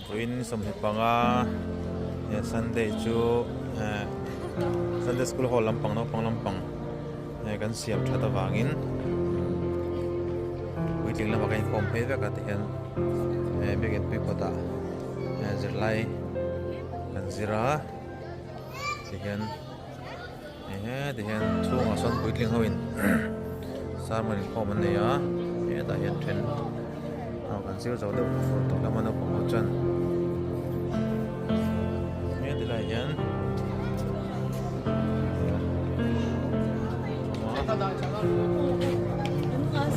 Vawiin 25 Sunday chu Sunday school hall lampang naupang lampang kan siam that avangin puitling lamah kan inkhawm phei vek a tihian biakin pui kawtah zirlai kan zir a tihian tihian chhungah sawn puitling ho in sermon inkhawm an nei a hetah hian then kan zir zo deuh fur tawh hlawm a naupang ho chuan heti lai hian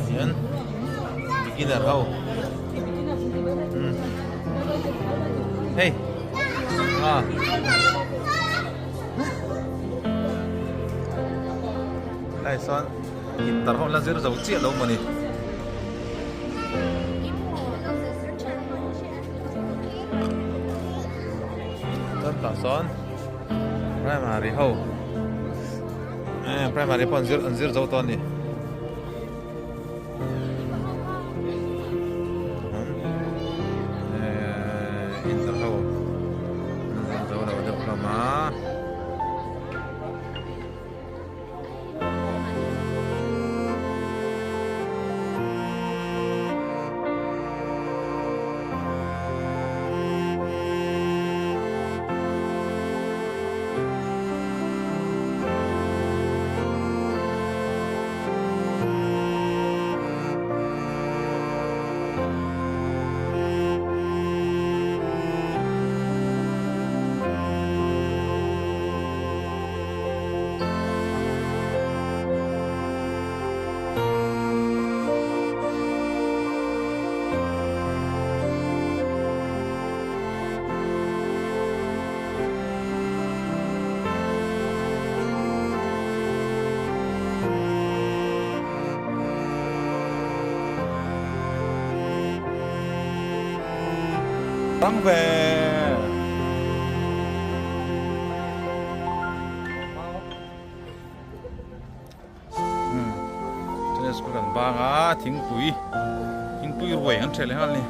hian beginner ho hei ah. Lai sawn intar ho la zir zo chiah lo mawni. Chuan tah sawn primary ho eh primary pawh an zir an zir zo tawh a ni. Eh intar ho an zir zo lo deuh hlawm a. Rang ve. Tennis school kan bang a thingpui thingpui ruai an ṭheh leh nghal a ni.